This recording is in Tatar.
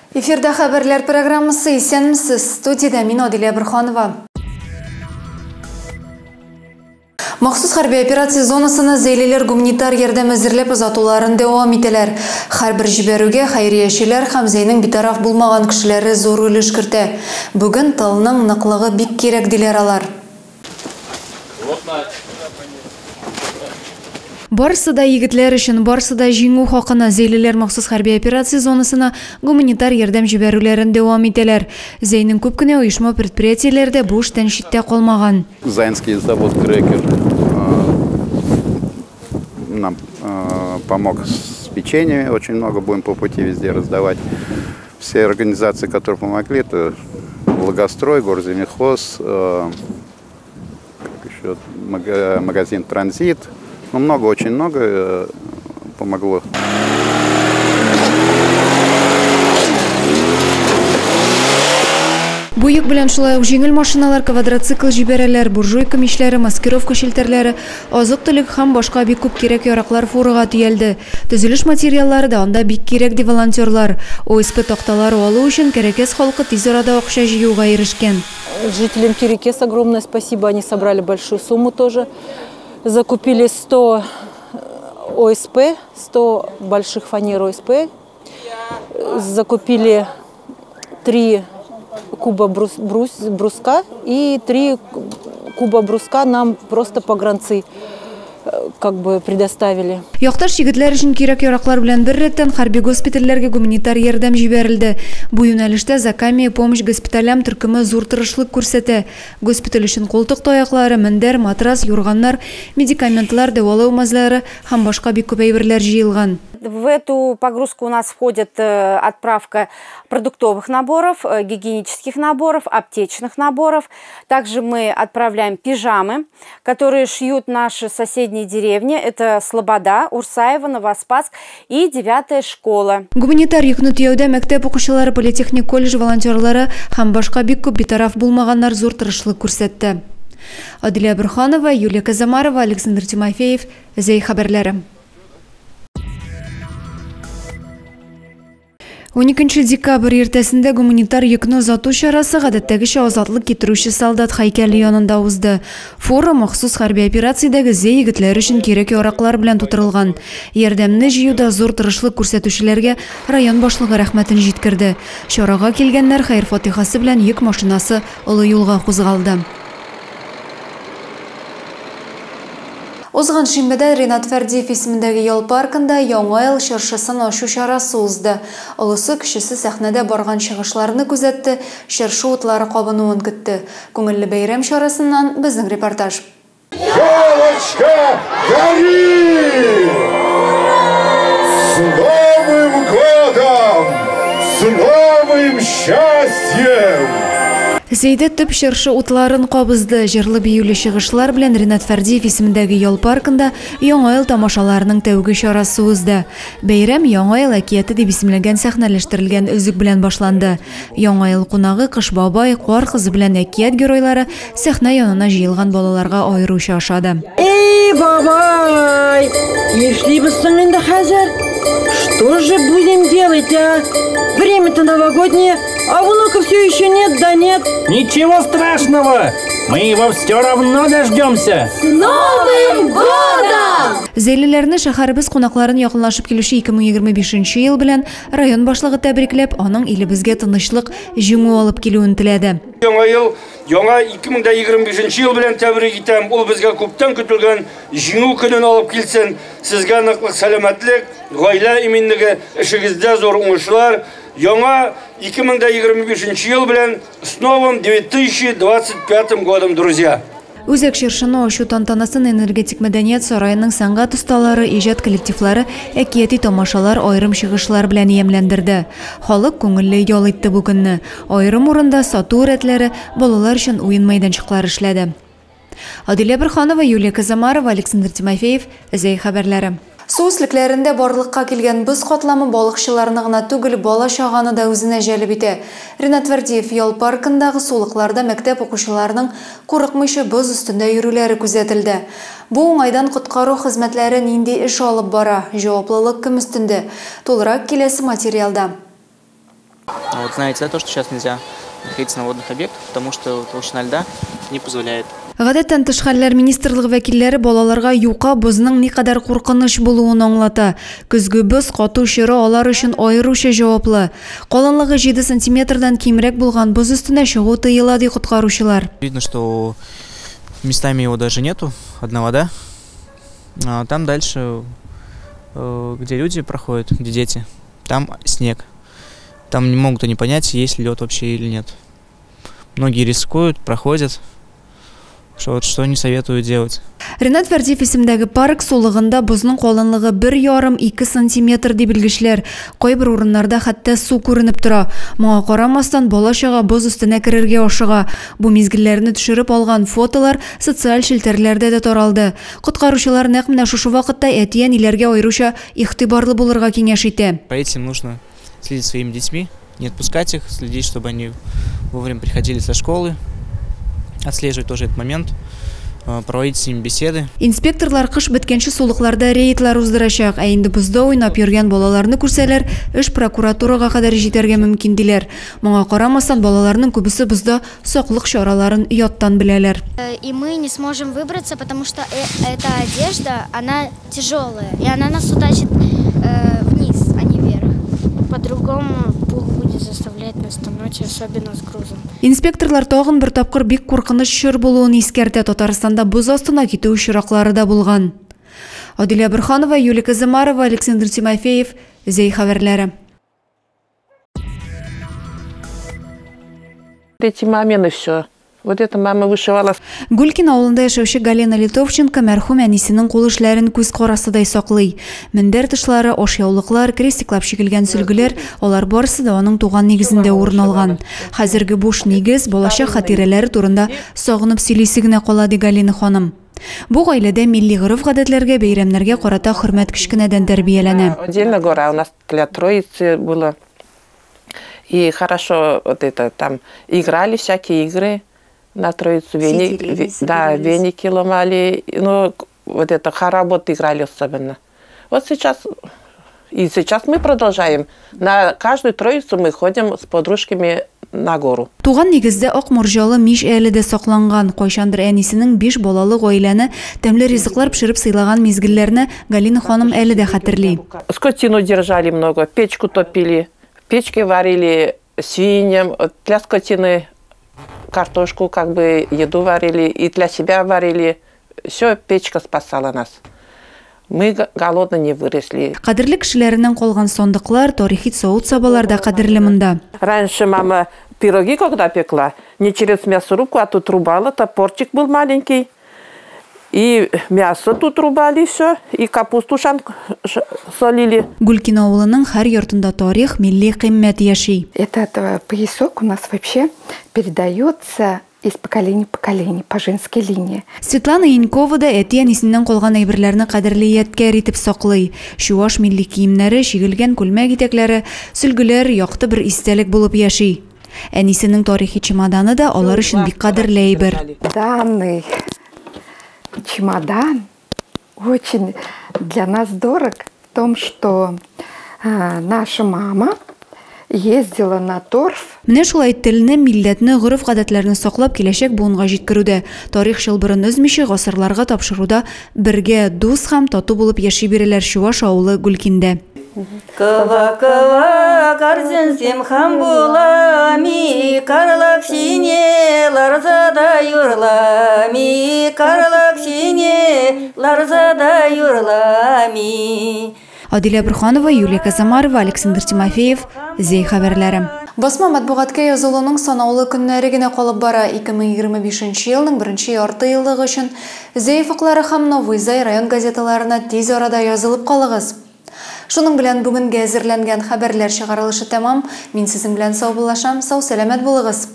Эфирда хәбәрләр программасы. Исәнмесез. Студиядә мин, Адилә Борһанова. Махсус хәрби операция зонасына зәйлеләр гуманитар ярдәм әзерләп озатуларын дәвам итәләр. Һәрбер җибәрүгә хәйриячеләр һәм Зәйнең битараф булмаган кешеләре зур өлеш кертә. Бүген тылның ныклыгы бик кирәк, диләр алар. Барысы да егетләр өчен, барысы да җиңү хакына. Зәйлеләр махсус хәрби операция зонасына гуманитар ярдәм җибәрүләрен дәвам итәләр. Зәйнең күп кенә оешма предприятиеләре дә бу эштән читтә калмаган. Заинский завод «Крекер» нам помог с печеньем, очень много будем по пути везде раздавать. Все организации, которые помогли, это Благострой, Горземельхоз, еще магазин «Транзит». Ну, много, очень много помогло. Бу йөк белән шулай ук җиңел машиналар, квадроцикл җибәрәләр, буржуйка мичләре, маскировка челтәрләре, азык-төлек һәм башка бик күп кирәк-яраклар фурага төялде. Төзелеш материаллары да анда бик кирәк, ди волонтерлар. ОСП такталары алу өчен Кәрәкәс халкы тиз арада акча җыюга ирешкән. Жителям Кирикес огромное спасибо, они собрали большую сумму тоже. Закупили 100 ОСП, 100 больших фанер ОСП. Закупили 3 куба бруска и 3 куба бруска нам просто погранцы как бы предоставили. Якташ егетләр өчен кирәк-яраклар белән бер рәттән хәрби госпитальләргә гуманитар ярдәм җибәрелде. Бу юнәлештә Закамия помощь госпиталям төркеме зур тырышлык күрсәтә. Госпиталь өчен култык таяклары, мендәр, матрас, юрганнар, медикаментлар, дәвалау мазьлары һәм башка бик күп әйберләр җыелган. В эту погрузку у нас входит отправка продуктовых наборов, гигиенических наборов, аптечных наборов. Также мы отправляем пижамы, которые шьют наши соседние деревни. Это Слобода, Урсаева, Новоспасск и 9-я школа. Гуманитар йөкне төяүдә мәктәп укучылары, политехник колледж волонтерлары һәм башка бик күп битараф булмаганнар зур тырышлык күрсәтте. Адилә Борһанова, Юлия Казамарова, Александр Тимофеев, Зәй хәбәрләре. 12 декабрь иртәсендә гуманитар йөкне озату чарасы гадәттәгечә азатлык китерүче солдат һәйкәле янында узды. Фура махсус хәрби операциядәге Зәй егетләре өчен кирәк-яраклар белән тутырылган. Ярдәмне җыюда зур тырышлык күрсәтүчеләргә район башлыгы рәхмәтен җиткерде. Чарага килгәннәр хәер-фатихасы белән йөк машинасы олы юлга кузгалды. Узган шимбәдә Ринат Фәрдиев исемендәге ял паркында Яңа ел чыршысын ачу чарасы узды. Олысы кечесе сәхнәдә барган чыгышларны күзәтте, чыршы утлары кабынуын көтте. Күңелле бәйрәм чарасыннан безнең репортаж. Елочка, гори! С Новым годом! С новым счастьем! Зәйдә төп чыршы утларын кабызды. Җырлы биюле чыгышлар белән Ринат Фәрдиев исемендәге ял паркында Яңа ел тамашаларының тәүге чарасы узды. Бәйрәм Яңа ел әкияте дип исемләнгән сәхнәләштерелгән өзек белән башланды. Яңа ел кунагы Кыш бабай, Кар кызы белән әкият геройлары сәхнә янына җыелган балаларга аеруча ошады. Эй, бабай, нишлибез соң инде хәзер? Что же будем делать, а? Время-то новогоднее, а внука все еще нет, да нет. Ничего страшного, мы его все равно дождемся. С Новым годом! Зәйлеләрне шәһәребез кунакларын якынлашып килүче 2025 ел белән район башлыгы тәбрикләп, аның илебезгә тынычлык, җиңү алып килүен теләде. Яңа ел, яңа 2025 ел белән тәбрик итәм. Ул безгә күптән көтелгән җиңү көнен алып килсен. Сезгә ныклык, сәламәтлек, гаилә иминлеге, эшегездә зур уңышлар. Яңа 2025 ел белән, с новым 2025 годом, друзья! Үзәк чыршыны ачу тантанасын энергетик мәдәният сараеның сәнгать осталары, иҗат коллективлары, әкияти тамашалар, аерым чыгышлар белән ямьләндерде. Халык күңелле ял итте бу көнне. Аерым урында сату рәтләре, балалар өчен уен мәйданчыклары эшләде. Адилә Борһанова, Юлия Казамарова, Александр Тимофеев, Зәй хәбәрләре. Су өслекләрендә барлыкка килгән боз катламы балыкчыларны гына түгел, бала-чаганы да үзенә җәлеп итә. Ринат Фәрдиев ял паркындагы сулыкларда мәктәп укучыларының курыкмыйча боз өстендә йөрүләре күзәтелде. Бу уңайдан коткару хезмәтләре нинди эш алып бара, җаваплылык кем өстендә? Тулырак киләсе материалда. Вот знаете, да, то, что сейчас нельзя находиться на водных объектах, потому что толщина льда не позволяет. Гадәттән тыш хәлләр министрлыгы вәкилләре балаларга юка бозның никадәр куркыныч булуын аңлата. Көзге боз кату чоры алар өчен аеруча җаваплы. Калынлыгы 7 сантиметрдан кимрәк булган боз өстенә чыгу тыела, ди коткаручылар. Видно, что местами его даже нету, одна вода. А там дальше, где люди проходят, где дети, там снег. Там не могут они понять, есть лед вообще или нет. Многие рискуют, проходят. Что не советую делать. Ренат Фәрдиев исемдәге парк сулыгында бозның калынлыгы 1,5-2 сантиметр ди белгечләр. Кайбер урыннарда хәтта су күренеп тора. Моңа карамастан бала-чага боз өстенә керергә ашыга. Бу мизгелләрне төшереп алган фотолар социаль челтәрләрдә дә таралды. Коткаручылар нәкъ менә шушы вакытта әти-әниләргә аеруча игътибарлы булырга киңәш итә. По этим нужно следить своими детьми, не отпускать их, следить, чтобы они вовремя приходили со школы. Отслеживать тоже этот момент, проводить с ними беседы. Инспекторлар кыш беткәнче сулыкларда рейдлар уздырачак, ә инде бозда уйнап йөргән балаларны күрсәләр, эш прокуратурага кадәр җитәргә мөмкин диләр. Моңа карамастан, балаларның күбесе бозда саклык чараларын яттан беләләр. И мы не сможем выбраться, потому что эта одежда, она тяжелая, и она нас утащит вниз, а не вверх. По-другому пух будет заставлять нас тонуть, особенно с грузом. Инспекторлар тагын бер тапкыр бик куркыныч чор булуын искәртә. Татарстанда боз астына китү очраклары да булган. Адилә Бурханова, Юлия Казымарова, Александр Тимофеев, Зәй хәбәрләре. Эти мамины все. Вот это мама вышивала. Гулькин авылында яшәүче Галина Литовченко мәрхүм әнисенең кул эшләрен күз карасыдай саклый. Мендәр тышлары, ашъяулыклар, крестиклап чигелгән сөлгеләр, алар барысы да аның туган нигезендә урын алган. Хәзерге буш нигез балачак хатирәләре турында сагынып сөйлисе генә кала, ди Галина ханым. Бу гаиләдә милли гореф-гадәтләргә, бәйрәмнәргә карата хөрмәт кечкенәдән тәрбияләнә. Отдельно гора у нас для троицы было. И хорошо вот это там играли всякие игры. На троицу веники ломали, ну, вот это хоровод играли особенно. Вот сейчас, и сейчас мы продолжаем. На каждую троицу мы ходим с подружками на гору. Туган нигездә ак морҗалы мич әле дә сакланган. Кайчандыр әнисенең 5 балалы гаиләне тәмле ризыклар пешереп сыйлаган мизгелләрне Галина ханым әле дә хәтерли. Скотину держали много, печку топили, печки варили свиньям, для скотины картошку, как бы еду варили, и для себя варили. Все, печка спасала нас. Мы голодно не выросли. Кадерле кешеләреннән калган сандыклар, тарихи савыт-сабалар да кадерле монда. Раньше мама пироги когда пекла, не через мясорубку, а тут рубала, топорчик был маленький. И мясо тут рубали все, и капусту солили. Гулькин авылының һәр йортында тарих, милли кыйммәт яши. Этот поясок у нас вообще передается из поколения в поколение, по женской линии. Светлана Янькова да әти-әнисеннән калган әйберләрне кадерле ядкәр итеп саклый. Чуаш милли киемнәре, чигелгән күлмәк итәкләре, сөлгеләр якты бер истәлек булып яши. Әнисенең тарихи чемоданы да алар өчен бик кадерле әйбер. Данный чемодан очень для нас дорог в том, что наша мама ездила на торф. Менә шулай телне, милләтне, гореф-гадәтләрне саклап киләчәк буынга җиткерүдә, тарих чылбырын өзмичә гасырларга тапшыруда бергә дус һәм тату булып яши бирәләр Чуаш авылы Гулькиндә. Кыва-кыва карзынсем хамбулами, карлак сине ларзада юрлами, карлак сине ларзада юрлами. Адилә Бурханова, Юлия Казамарова, Александр Тимофеев, Зәй хәбәрләре. Басма матбугатка язылуның санаулы көннәре генә калып бара. 2025 елның беренче ярты еллыгы өчен Зәй офыклары һәм Новый Зай район газеталарына тиз арада язылып калыгыз. Шуның белән бүгенгә әзерләнгән хәбәрләр чыгарылышы тәмам. Мин сезнең белән саубуллашам. Сау сәламәт булыгыз.